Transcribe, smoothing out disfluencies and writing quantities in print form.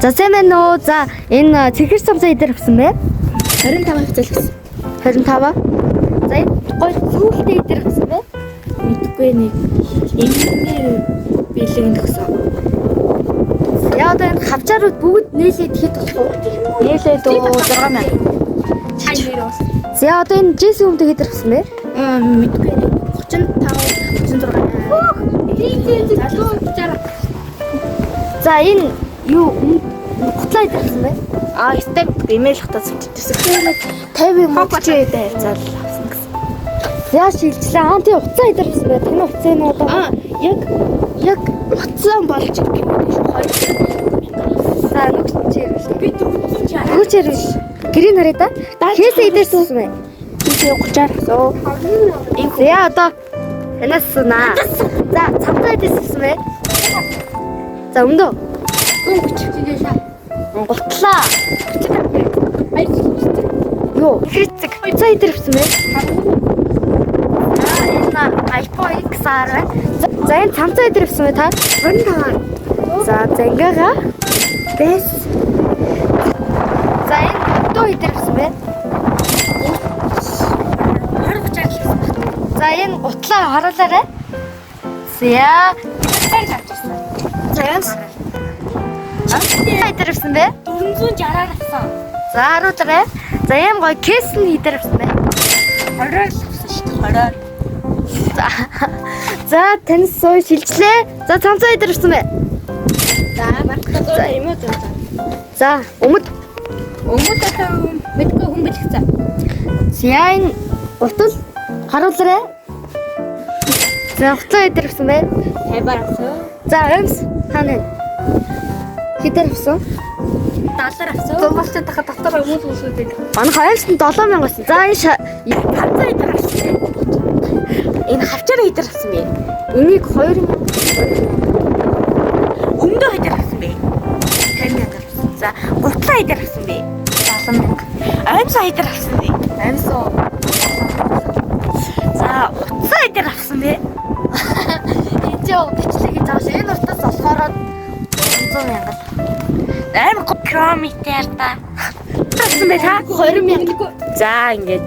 За, сайн байна уу? За, энэ цэнхэр самсаа идэр авсан бэ? 25 хавцал гэсэн. 25. За, энэ гой зүүлтэй идэр авсан бэ? Мэдгүй нэг эмнэр бэлэг нөхсөн. Яа, одоо энэ хавчаарууд бүгд нийлээд хэд болох вэ? Нийлээд 6000. За, одоо энэ джинс өмдөг идэр авсан бэ? Мэдгүй нэг 35 36. За, энэ юу гутлаа идэр авсан бэ? А, степ имэйл хатаа зүтжсэн. 50 юм уу? 30 байцаал авсан гэсэн. За, шилжлээ. Аа, тий, уцаа идэр авсан бэ? Таны уцаа энэ одоо А, яг утсан болж гэх юм шүү. Хоёр. За, нүгч ярил. Би 460. Нүгч ярил. Гэрийн харъя да. Хээсээ идэрсэн бэ? Би 30-аар авсан. За, одоо танаас сунаа. За, цамцаа идэрсэн бэ? За, өмдөө. 30. Гутлаа. Юу? Хэрцэг. Уцаа идэрсэн бэ? За, энэ iPhone XR байна. За, энэ цамцаа идэрсэн бэ та? 25. За, зангиага. Бэс. За, энэ өдөө идэрсэн бэ? 20 30 авсан. За, энэ гутлаа харуулаарай. За, Тэр авчихсан. за, энэ идэрсэн бэ? 460-аар авсан. За, харуулаарай. За, ийм гоё кейс нь идэрсэн бэ? 20-оор л авсан шүү дээ. 20-оор. За. За, тань сууй шилжлээ. За, цамцаа идэрсэн бэ? За, маркта зөө юм уу зөө. За, өмд. Өмд одоо мэдгүй хүн бэлгцээ. За, энэ гутал харуулаарай. За, гутлаа идэрсэн бэ? 50-аар авсан. За, өмс хаана вэ? Хэдээр авсан? 70-аар авсан. Зургалтай таха дотор өмд үсүүд байдаг. Манайх оймс нь 7000 байсан. За, энэ Хавцаа идэр авсан. Энэ хавчаар идэр авсан бэ. энийг 2000. Өмдөө идэр авсан бэ. 50,000 авсан. За, гутлаа идэр авсан бэ. 70,000. Оймсоо идэр авсан бэ. Оймсоо. За, утсаа идэр авсан бэ. Энэ ч бичлэг хийж байгаа ш. Энэ уртаас болохоор 100 мянга. Амар километр та. Авсан бэ та? 20 мянга. За, ингээд